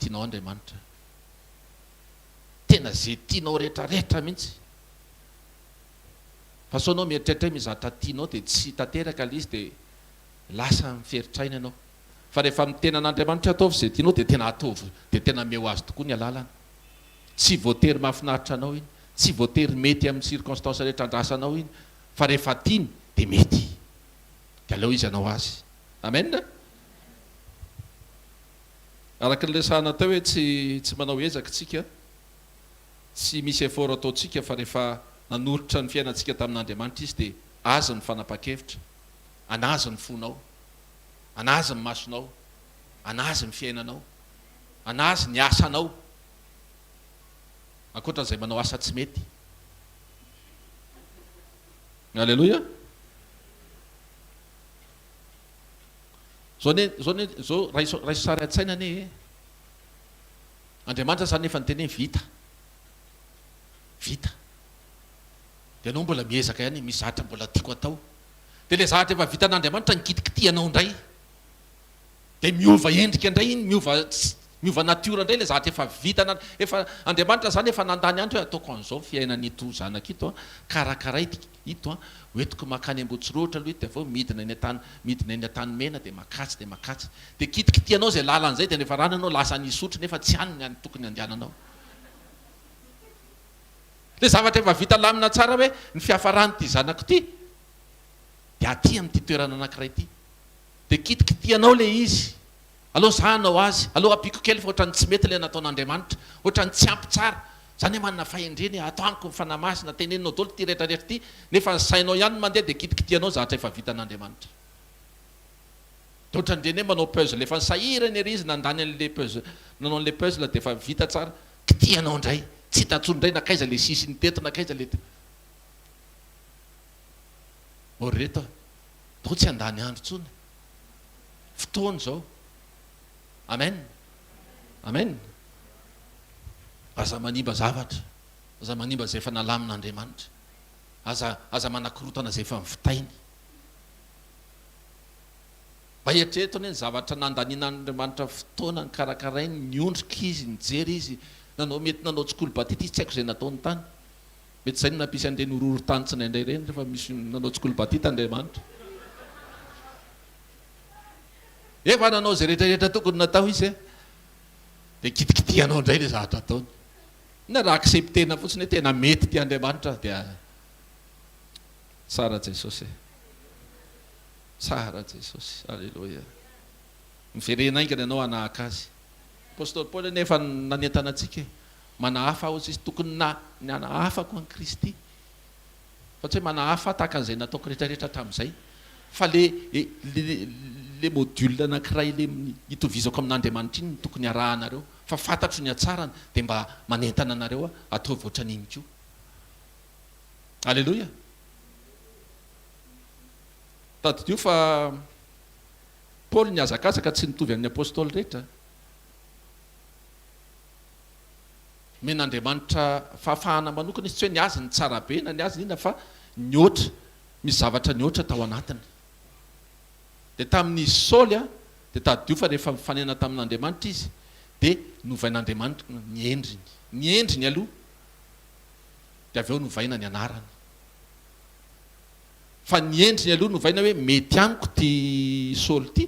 tianao Andriamanitra. Tena ze tianao retraretra mihitsy. Fa sao anao mieritreritra hoe misy zavatra tianao dia tsy tanteraka ilay izy dia lasa miferitraina ianao. Fa rehefa miteny an'Andriamanitra hoe ataovy izay tianao dia tena ataovy, dia tena omeo azy tokoa ny alalana. Tsy voatery mahafinaritra anao iny, tsy voatery mety amin'ny circonstance rehetra andrasanao iny, fa rehefa tiany dia mety. Dia aleo izy hanao azy. Amen! Araka ny resahana teo hoe tsy tsy manao ezaka isika, tsy misy effort ataontsika fa rehefa nanolotra ny fiainantsika tamin'Andriamanitra Izy dia Azy ny fanapahan-kevitra, an'Azy ny fonao, an'Azy ny masonao, an'Azy ny fiainanao, an'Azy ny asanao, ankoatra izay manao asa tsy mety. Aleloia! Zao anie, zao anie, zao raiso, raiso sary an-tsaina anie e. Andriamanitra zany efa niteny hoe vita. Vita. Dia ianao mbola miezaka ihany, misy zavatra mbola tiako atao. Dia ilay zavatra efa vitan'Andriamanitra nikitikitihanao indray. Dia miova endrika indray iny, miova, miova natiora indray ilay zavatra efa vitana, efa, Andriamanitra zany efa nandany andro hoe ataoko an'izao fiainan'ito zanako ito an, karakaray ito an, hoentiko mankany Ambohitsirohitra aloha ito dia avy eo midina eny an-tany, midina eny Antanimena dia makatsy dia makatsy. Dia kitikitihanao izay lalana izay dia rehefa rano ianao lasa any Isotry nefa tsy any ny any tokony handehananao. Ilay zavatra efa vita lamina tsara hoe ny fiafaran'ity zanako ity dia aty amin'ity toerana anankiray ity. Dia kitikitihanao ilay izy. Aleo za hanao azy, aleo ampiako kely fa ohatran'ny tsy mety ilay nataon'Andriamanitra, ohatran'ny tsy ampy tsara. Zany hoe manana fahendrena e, ato amiko ny Fanahy Masina, teneninao daholo ity rehetra rehetra ity, nefa ny sainao ihany no mandeha dia kitikitihanao zavatra efa vitan'Andriamanitra. Dia ohatran'ireny hoe manao puzzle efa nisahirana ery izy nandany an'ilay puzzle, nanao an'ilay puzzle dia efa vita tsara, kitihanao indray, tsy hita intsony indray nankaiza ilay sisiny teto, nankaiza ilay teo. Ô ry reto a, ndao tsy handany andro intsony. Fotoana izao. Amen. Amen. Aza manimba zavatra. Aza manimba izay efa nalamin'Andriamanitra. Aza aza manakorotana izay efa nivitainy. Mba eritrereto anie ny zavatra nandanian'Andriamanitra fotoana nikarakarainy, niondrika izy, nijery izy, nanao mety nanao tsikolobatita izy, tsy haiko izay nataony tany. Mety izay no nampisy an'ireny horohorontany tsindraindray ireny rehefa misy nanao tsikolobatita Andriamanitra. Efa nanao izay rehetra rehetra tokony natao izy e. Dia kitikitihanao indray ilay zavatra ataony. Inona raha accepter-na fotsiny hoe tena mety ity Andriamanitra dia tsara Jesosy e. Tsara Jesosy. Aleloia. Miverena haingana ianao hanahaka azy. Apostoly Paoly anie efa nanentana antsika e. Manahafa aho izy tokony na ny hanahafako an'i Kristy. Fa tsy hoe manahafa tahaka an'izay nataoko rehetra rehetra hatramin'izay. Fa le le le module anankiray le itovizako amin'Andriamanitra iny no tokony harahanareo. Fa fantatro ny hatsarany dia mba manentana anareo aho ataovy ohatran'iny koa. Aleloia. Tadidio fa Paoly nihazakazaka tsy nitovy amin'ny apostoly rehetra. Omen'Andriamanitra fahafahana manokana izy, tsy hoe ny azy ny tsara be na ny azy ny inona fa nihoatra, misy zavatra nihoatra tao anatiny. Dia tamin'izy Saoly dia tadidio fa rehefa nifanena tamin'Andriamanitra izy dia novain'Andriamanitra ny endriny, ny endriny aloha dia avy eo novaina ny anarany. Fa ny endriny aloha novaina hoe mety amiko ity Saoly ity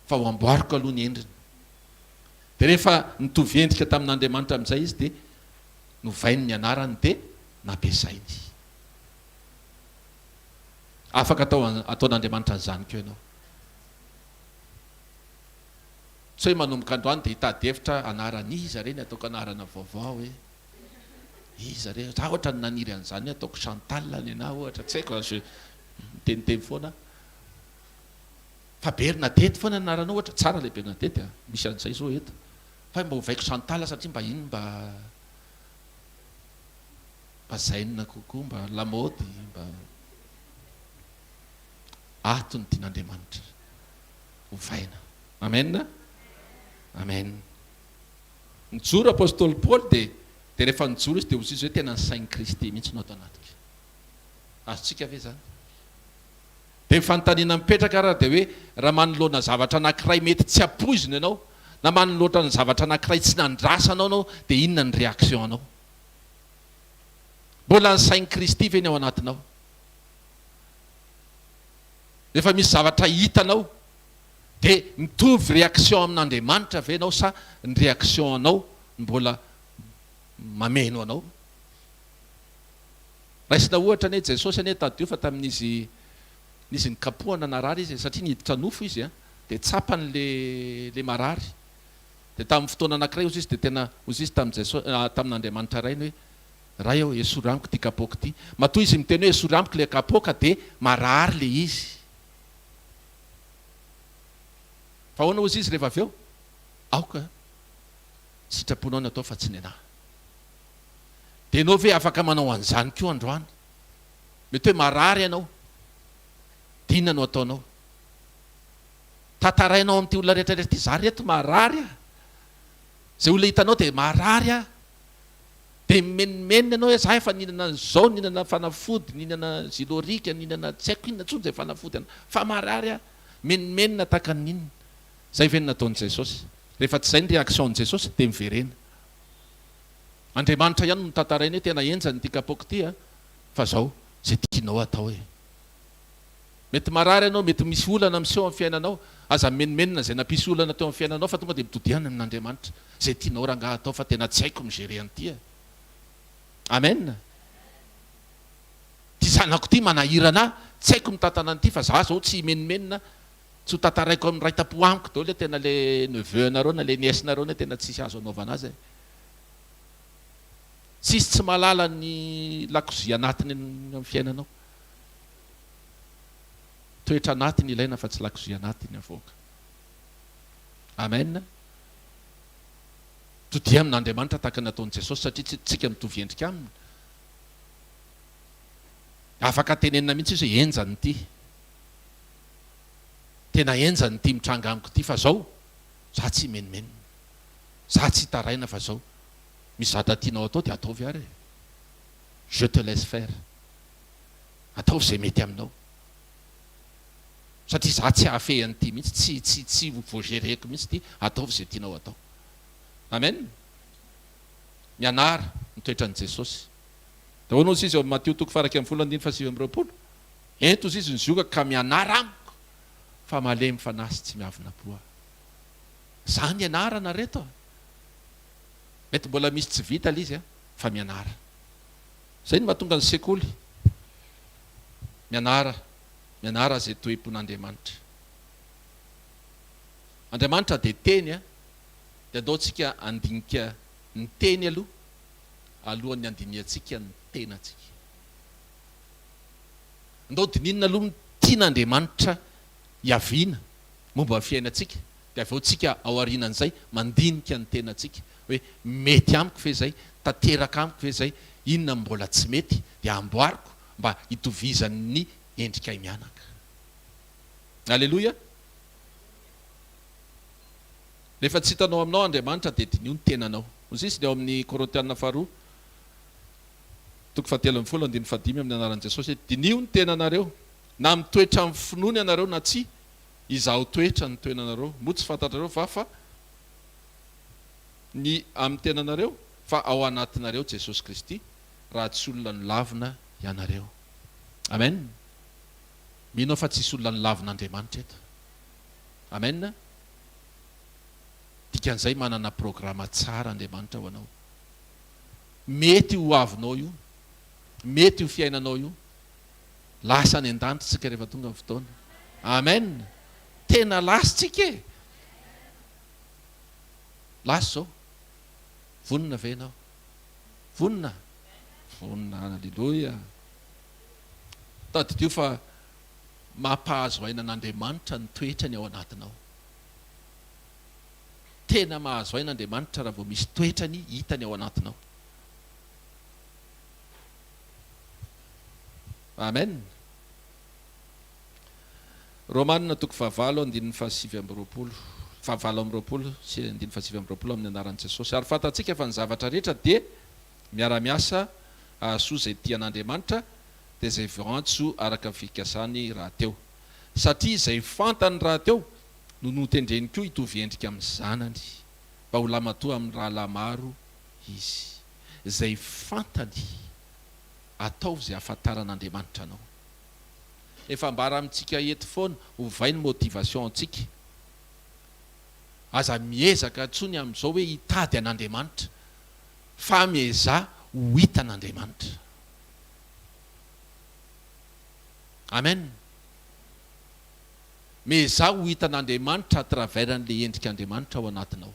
fa ho amboariko aloha ny endriny. Dia rehefa nitovy endrika tamin'Andriamanitra amin'izay izy dia novainy ny anarany dia nampiasainy. Afaka atao ataon'Andriamanitra an'izany koa ianao. Tsy hoe manomboka androany dia hitady hevitra anaran'iza re ny ataoko anarana vaovao e. Iza re? Za ohatra ny naniry an'izany hoe ataoko Chantal ny anah ohatra, tsy haiko, je miteniteny foana aho. Fa Bernadette foana ny anaranao ohatra, tsara ilay Bernadette a, misy an'izay zao eto. Fa mba ovaiko Chantal satria mba iny mba mba zen kokoa, mba lamaody, mba ato ny tian'Andriamanitra ovaina. Amen. Amen. Nijoro Apostoly Paoly dia dia rehefa nijoro izy dia hozy izy hoe tena ny sain'i Kristy mihitsy no ato anatiko. Azontsika ve izany? Dia ny fanontaniana mipetraka ary dia hoe raha manoloana zavatra anankiray mety tsy ampoizina ianao, Na manoloatra ny zavatra anankiray tsy nandrasanao anao dia inona ny réaction anao? Mbola ny sain'i Kristy ve ny ao anatinao? Rehefa misy zavatra hitanao dia mitovy réaction amin'Andriamanitra ve ianao sa ny réaction anao no mbola mameno anao? Raisina ohatra anie Jesosy anie tadidio fa tamin'izy nisy nikapohana narary izy e, satria niditra nofo izy dia tsapany le le marary dia tamin'ny fotoana anakiray ozy izy dia tena ozy izy tamin'i Jesosy tamin'Andriamanitra Rainy hoe Ray ô esory amiko ity kapoaka ity, matoa izy miteny hoe esory amiko le kapoaka dia marary le izy. Fa ahoana ozy izy rehefa avy eo? Aoka sitraponao ny atao fa tsy nenaha. Dia ianao ve afaka manao an'izany koa androany? Mety hoe marary ianao. Dia inona no ataonao? Tantarainao amin'ity olona rehetra rehetra ity, za reto marary ah! Izay olona hitanao dia marary ah! Dia mimenomenona ianao hoe za efa nihinana an'izao, nihinana fanafody, nihinana zilorika, nihinana tsy haiko inona intsony izay fanafody anao, fa marary aho. Mimenomenona tahaka ny inona? Izay ve no nataon'i Jesosy? Rehefa tsy izay ny réaction-n'i Jesosy dia miverena. Andriamanitra ihany no notantarainy hoe tena henjana ity kapoaka ity a, fa zao, izay tianao atao e. Mety marary ianao, mety misy olana miseho amin'ny fiainanao, aza mimenomenona izay nampisy olana teo amin'ny fiainanao fa tonga dia mitodiha any amin'Andriamanitra. Izay tianao rangaha atao fa tena tsy haiko mi-gérer an'ity e. Amen. Ity zanako ity manahirana ahy, tsy haiko mitantana an'ity fa za zao tsy himenomenona, tsy ho tantaraiko amin'ny iray tampo amiko daholo hoe tena le neveu anareo na le nièce nareo anie tena tsisy azo anaovana azy e. Tsisy tsy mahalala ny lakozia anatiny amin'ny fiainanao. Toetra anatiny ilaina fa tsy lakozia anatiny avoaka. Amen. Todia amin'Andriamanitra tahaka ny nataon'i Jesosy satria tsy tsika mitovy endrika aminy. Afaka tenenina mihitsy izy hoe henjana ity. Tena henjana ity mitranga amiko ity fa zao za tsy himenomenona. Za tsy hitaraina fa zao. Misy zatra tianao atao dia ataovy ary e. Je te laisse faire. Ataovy izay mety aminao. Satria za tsy hahafehy an'ity mihitsy, tsy tsy tsy ho voa-gérer-ko mihitsy ity, ataovy izay tianao atao. Amen. Mianara ny toetran'i Jesosy. Dia ahoana hozy izy ao amin'ny Matio toko faha-11 andininy faha-29? Ento hozy izy ny zioga ka mianara amiko fa malemy fanahy sy tsy miavona-po aho. Zany ianarana reto a! Mety mbola misy tsy vita ilay izy fa mianara. Izay no mahatonga ny sekoly. Mianara, mianara izay toe-pon'Andriamanitra. Andriamanitra dia teny a, dia andao tsika handinika ny teny aloha alohan'ny handinihantsika ny tenantsika. Andao dinihina aloha ny tian'Andriamanitra hiaviana momba ny fiainantsika. Dia avy eo tsika ao aorianan'izay mandinika ny tenantsika hoe mety amiko ve izay, tanteraka amiko ve izay, inona no mbola tsy mety dia amboariko mba hitovizan'ny endrikay mianaka. Aleloia! Rehefa tsy hitanao aminao Andriamanitra dia diniho ny tenanao. Hoy izy ao amin'ny Korintiana faharoa toko fahatelo ambin'ny folo andininy fahadimy amin'ny anaran'i Jesosy hoe diniho ny tenanareo na mitoetra amin'ny finoana ianareo na tsia, Izaho toetra ny toenanareo, moa tsy fantatrareo va fa ny amin'ny tenanareo, fa ao anatinareo Jesosy Kristy, raha tsy olona nolavina ianareo. Amen. Mino aho fa tsisy olona nolavin'Andriamanitra eto. Amen. Dikan'izay manana programa tsara Andriamanitra ho anao. Mety ho avinao io. Mety ho fiainanao io. Lasa any an-danitra tsika rehefa tonga ny fotoana. Amen! Tena lasa tsika e! Lasa izao. Vonona ve ianao? Vonona? Vonona, aleloia! Tadidio fa mampahazo aina an'Andriamanitra ny toetrany ao anatinao. Tena mahazo aina Andriamanitra raha vao misy toetrany hitany ao anatinao. Amen. Romana toko fahavalo andininy faha-29, fahavalo amby roapolo sy andininy faha-29 amin'ny anaran'i Jesosy. Ary fantatsika fa ny zavatra rehetra dia miara-miasa hahasoa izay tia an'Andriamanitra, dia izay voantso araka ny fikasany rahateo. Satria izay fantany rahateo no notendreny koa hitovy endrika amin'ny Zanany, mba ho lamatoa amin'ny rahalahy maro izy. Izay fantany, ataovy izay ahafantaran'Andriamanitra anao. Efa ambara amintsika eto foana, ovay ny motivation antsika. Aza miezaka intsony amin'izao hoe hitady an'Andriamanitra, fa miezaha ho hitan'Andriamanitra. Amen. Miezaha ho hitan'Andriamanitra à travers an'ilay endrik'Andriamanitra ao anatinao.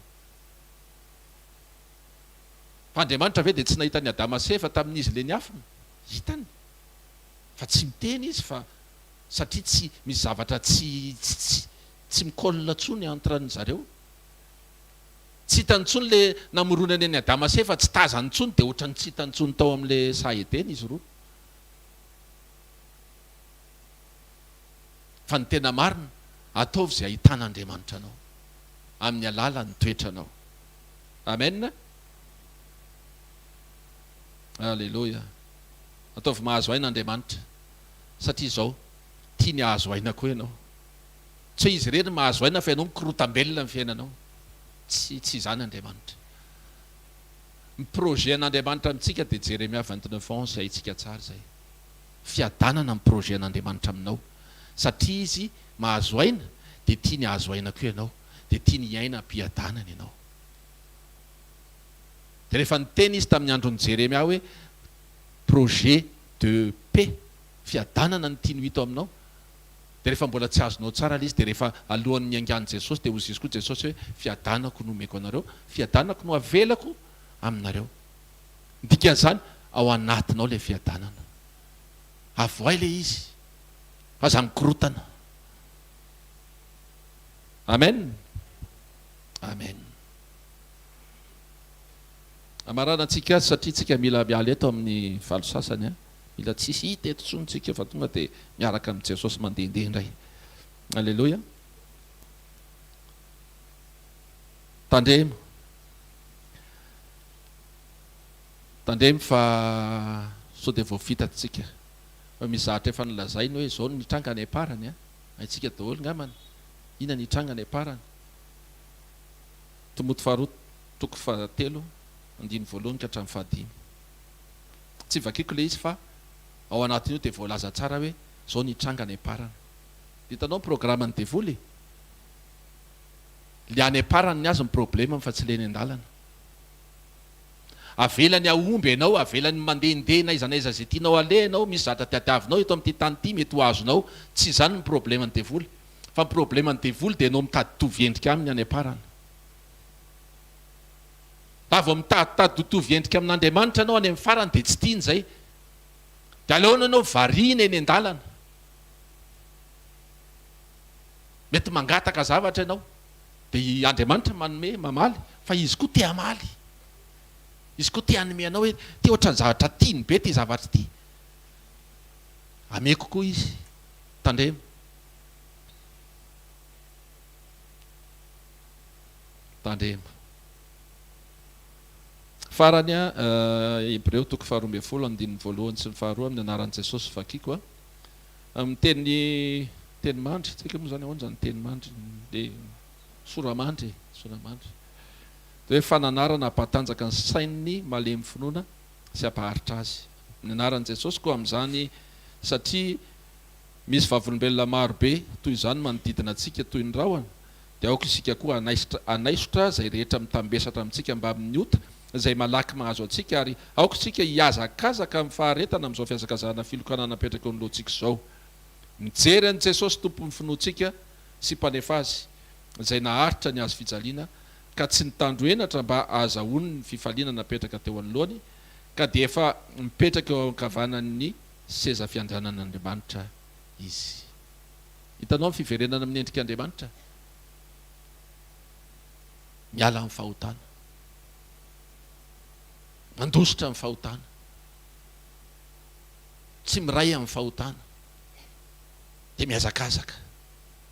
Fa Andriamanitra ve dia tsy nahita an'i Adama sy Eva tamin'izy ilay niafina? Hitany. Fa tsy miteny izy fa satria tsy misy zavatra tsy tsy tsy mi-colle intsony entre ny zareo. Tsy hitany intsony le namoronany an'i Adama sy Eva, tsy tazany intsony dia ohatran'ny tsy hitany intsony tao amin'le saha Edena izy roa. Fa ny tena marina, ataovy izay ahitan'Andriamanitra anao amin'ny alalan'ny toetranao. Amen. Aleloia. Ataovy mahazo aina Andriamanitra satria izao tiany hahazo aina koa ianao. Tsy hoe izy irery no mahazo aina fa ianao mikorotam-belona ny fiainanao. Tsy tsy izany Andriamanitra. Ny projet an'Andriamanitra amintsika dia Jeremia 29 11 haintsika tsara izay. Fiadanana ny projet an'Andriamanitra aminao. Satria izy mahazo aina dia tiany hahazo aina koa ianao. Dia tiany hiaina am-piadanana ianao. Dia rehefa niteny izy tamin'ny andron'i Jeremia hoe projet de paix, fiadanana no tiany ho hita ao aminao, dia rehefa mbola tsy azonao tsara ilay izy, dia rehefa alohan'ny niaingan'i Jesosy dia hoy izy koa Jesosy hoe fiadanako no omeko anareo, fiadanako no avelako aminareo. Ny dikan'izany, ao anatinao ilay fiadanana. Avoahy ilay izy, fa aza mikorotana. Amen. Amen. Amaranantsika azy satria tsika mila miala eto amin'ny valo sasany a. Mila tsisy hita eto intsony tsika fa tonga dia miaraka amin'i Jesosy mandehandeha indray. Aleloia. Tandremo. Tandremo fa sao dia voafitatsika. Fa misy zavatra efa nolazainy hoe izao no hitranga any am-parany a. Haintsika daholo ngambany. Inona ny hitranga any am-parany? Timoty faharoa toko fahatelo andininy voalohany ka hatramin'ny fahadimy. Tsy vakiko ilay izy fa ao anatin'io dia voalaza tsara hoe izao ny hitranga any am-parany. Hitanao ny programan'ny devoly e? Le any am-parany ny azy ny problemany fa tsy le eny an-dalana. Avelany hahomby ianao, avelany mandehandeha n'aiza n'aiza izay tianao aleha ianao, misy zavatra tadiavinao eto amin'ity tany ity mety ho azonao, tsy izany ny probleman'ny devoly. Fa ny probleman'ny devoly dia ianao mitady hitovy endrika aminy any am-parany. Raha vao mitaditady hitovy endrika amin'Andriamanitra ianao any amin'ny farany dia tsy tiany izay. Dia aleony ianao variana eny an-dalana. Mety mangataka zavatra ianao, dia Andriamanitra manome, mamaly, fa Izy koa te hamaly. Izy koa te hanome anao hoe, ity ohatran'ny zavatra tiany be ity zavatra ity. Ameko koa izy. Tandremo. Tandremo. Farany a, Hebreo toko faharoa ambin'ny folo andininy voalohany sy ny faharoa amin'ny anaran'i Jesosy vakiko a. Amin'ny teny teny mandry, tsy haiko moa izany ahoana izany teny mandry, le sora-mandry e, sora-mandry. Dia hoe fananarana hampatanjaka ny sain'ny malemy finoana sy hampaharitra azy. Amin'ny anaran'i Jesosy koa amin'izany satria Misy vavolombelona maro be toy izany manodidina antsika toy ny rahona, dia aoka isika koa hanaisotra hanaisotra izay rehetra mitambesatra amintsika mbamin'ny ota izay malaky mahazo antsika, ary aoka isika hihazakazaka amin'ny faharetana amin'izao fihazakazahana filokana napetraka eo anoloantsika izao. Mijery an'i Jesosy Tompon'ny finoantsika sy Mpanefa azy, izay naharitra ny hazo fijaliana, ka tsy nitandro henatra mba hahazahoany ny fifaliana napetraka teo anoloany, ka dia efa mipetraka eo ankavanan'ny seza fiandrianan'Andriamanitra izy. Hitanao ny fiverenana amin'ny endrik'Andriamanitra? Miala amin'ny fahotana. Mandositra ny fahotana. Tsy miray amin'ny fahotana. Dia mihazakazaka.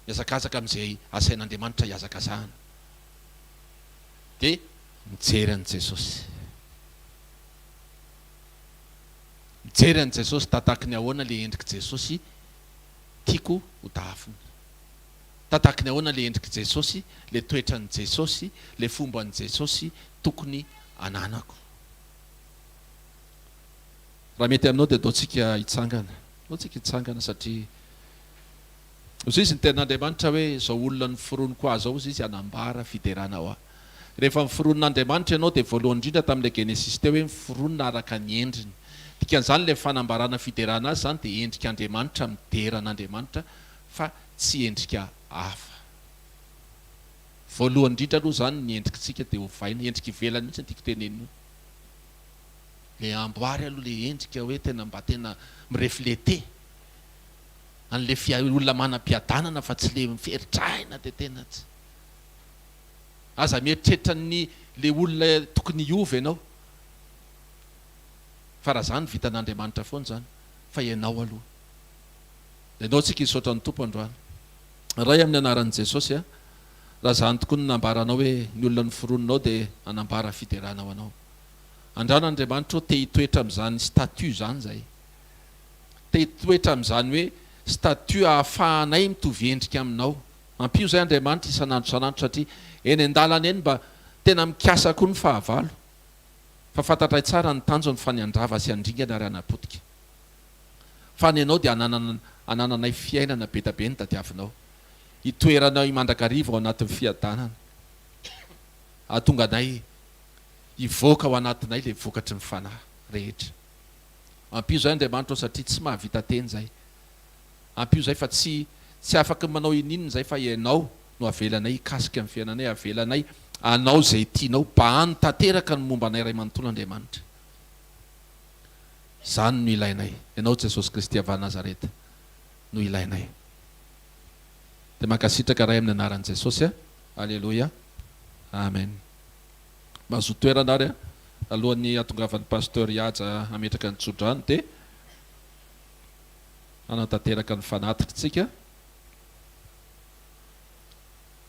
Mihazakazaka amin'izay asain'Andriamanitra hihazakazahana. Dia mijery an'i Jesosy. Mijery an'i Jesosy tataky ny ahoana le endrik'i Jesosy tiako ho tahafina. Tataky ny ahoana le endrik'i Jesosy, le toetran'i Jesosy, le fomban'i Jesosy tokony ananako. Raha mety aminao dia ataontsika hitsangana. Ataontsika hitsangana satria hozy izy ny tenin'Andriamanitra hoe izao olona noforoniko ahy izao hozy izy hanambara fiderana ho ahy. Rehefa noforonin'Andriamanitra ianao dia voalohany indrindra tamin'ilay Genesisy teo hoe noforonina araka ny endriny. Dikan'izany ilay fanambarana fiderana azy izany dia endrik'Andriamanitra midera an'Andriamanitra fa tsy endrika hafa. Voalohany indrindra aloha izany ny endrikitsika dia ovaina, endrika ivelany mihitsy no tiako tenenina io. Le amboary aloha le endrika hoe tena mba tena mi-refleter an'le fia olona manam-piadanana fa tsy le miferitraina dia tena tsy. Aza mieritreritra ny le olona tokony hiova ianao fa raha zany vitan'Andriamanitra foana izany fa ianao aloha. Ianao tsika hisaotra ny Tompo androany. Ray amin'ny anaran'i Jesosy a, raha izany tokoa no nambaranao hoe ny olona noforoninao dia hanambara fiderana ho anao. Andrana Andriamanitra ô te hitoetra amin'izany statut izany izahay. Te hitoetra amin'izany hoe statut ahafahanay mitovy endrika aminao. Ampio izay Andriamanitra isan'andro isan'andro satria eny an-dalana eny mba tena mikasa koa ny fahavalo. Fa fantatray tsara ny tanjony fa ny handrava sy handringana ary hanapotika. Fa ny anao dia hananana hanananay fiainana be da be ny tadiavinao. Hitoeranay mandrakariva ao anatin'ny fiadanana. Hahatonga anay hivoaka ao anatinay ilay vokatry ny Fanahy rehetra. Ampio izay Andriamanitra ô satria tsy mahavita tena izay. Ampio izay fa tsy tsy afaky manao ininona izay fa Ianao no avelanay hikasika ny fiainanay, avelanay hanao izay tianao. Bahano tanteraka ny momba anay Ray manontolo Andriamanitra. Izany no ilainay. Ianao Jesosy Kristy avy any Nazareta no ilainay. Dia mankasitraka Ray amin'ny anaran'i Jesosy a. Aleloia. Amen. Mazoto toerana ary a. Alohan'ny hatongavan'ny Pasteur Ihaja hametraka ny tsodrano dia hanatanteraka ny fanatitra-tsika.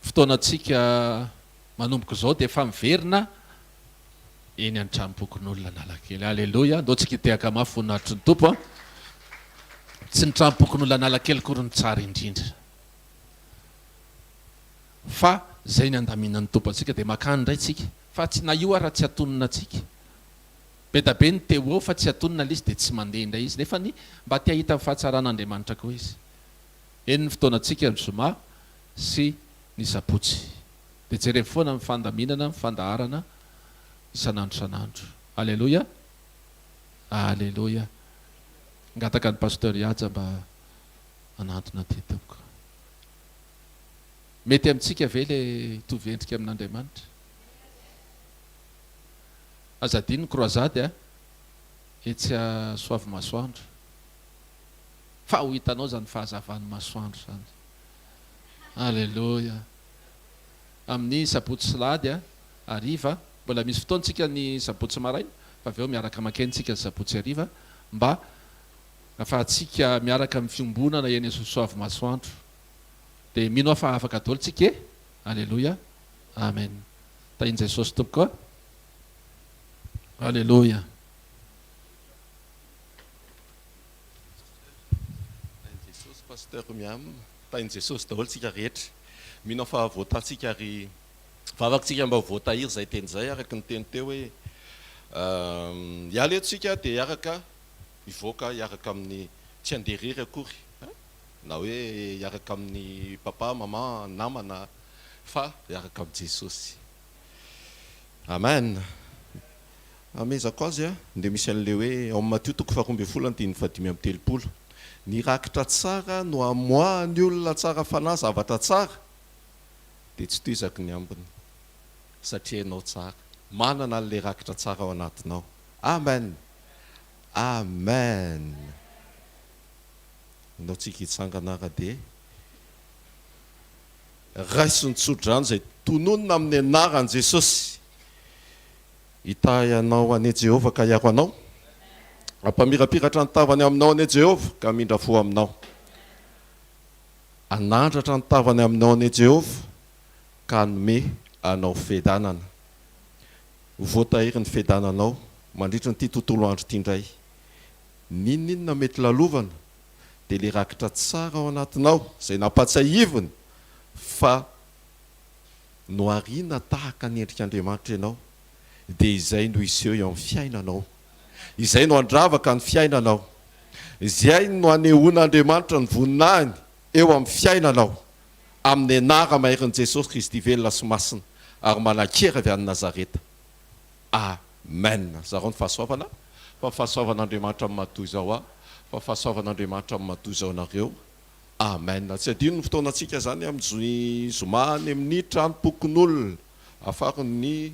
Fotoanantsika manomboka izao dia efa miverina eny an-tranom-pokonolona Analakely. Aleloia! Andao tsika hitehaka mafy voninahitry ny Tompo a! Tsy ny tranom-pokonolona Analakely akory no tsara indrindra. Fa izay ny andaminan'ny Tompo antsika dia makany indray tsika. Fa tsy na io ara tsy atonina antsika. Be da be ny te ho eo fa tsy atonina ilay izy dia tsy mandeha indray izy. Nefa ny mba te hahita ny fahatsaran'Andriamanitra koa izy. Eny ny fotoanantsika ny zoma sy ny sabotsy. Dia jerevo foana ny fandaminana, ny fandaharana isan'andro isan'andro. Aleloia! Aleloia! Hangataka an'i Pasteur Ihaja mba hanantona aty tompoko. Mety amintsika ve ilay hitovy endrika amin'Andriamanitra? Aza adino ny croisade a! Etsy Soavimasoandro. Fa ho hitanao izany fahazavan'ny masoandro izany. Aleloia! Amin'ny sabotsy sy lahady hariva, mbola misy fotoana tsika ny sabotsy maraina, fa avy eo miaraka mankeny tsika ny sabotsy hariva mba afahantsika miaraka amin'ny fiombonana eny Soavimasoandro. Dia mino aho fa afaka daholo tsika e! Aleloia! Amen! Tahin'i Jesosy tompoko a! Aleloia! Tahin'i Jesosy Pasteur Miam, tahin'i Jesosy daholo tsika rehetra. Mino aho fa voatahintsika ary vavaka tsika mba ho voatahiry izay teny izay araka ny teny teo hoe hiala eto tsika dia hiaraka hivoaka hiaraka amin'ny tsy handeha irery akory na hoe hiaraka amin'ny papa, maman, namana fa hiaraka amin'i Jesosy. Amen. Amezako azy a, dia misy an'ilay hoe ao amin'ny Matio toko faharoa ambin'ny folo andininy fahadimy amby telopolo. Ny rakitra tsara no amoahan'ny olona tsara fanahy zavatra tsara, dia tsy tohizako ny ambiny, satria ianao tsara, manana an'ilay rakitra tsara ao anatinao. Amen! Amen! Andao tsika hitsangana ara dia raiso ny tsodrano izay tononina amin'ny anaran'i Jesosy. Hitahy anao anie Jehovah ka hiaro anao. Hampamirapiratra ny tavany aminao anie Jehovah ka hamindra fo aminao. Hanandratra ny tavany aminao anie Jehovah ka hanome anao fiadanana. Ho voatahiry ny fiadananao mandritra an'ity tontolo andro ity indray. N'inon'inona mety lalovana dia ilay rakitra tsara ao anatinao izay nampatsiahivina. Fa nohariana tahaka ny endrik'Andriamanitra ianao, dia izay no hiseho eo amin'ny fiainanao. Izay no handravaka ny fiainanao. Izay no hanehoan'Andriamanitra ny voninahiny eo amin'ny fiainanao. Amin'ny anara-maherin'i Jesosy Kristy velona sy masina ary manan-kery avy any Nazareta. Amen. Zarao ny fahasoavana, fa ny fahasoavan'Andriamanitra no mahatoy izao ahy, fa ny fahasoavan'Andriamanitra no mahatoy izao anareo. Amen. Tsy adino ny fotoanantsika izany amin'ny zoma any amin'ny tranom-pokonolona. Afarony ny.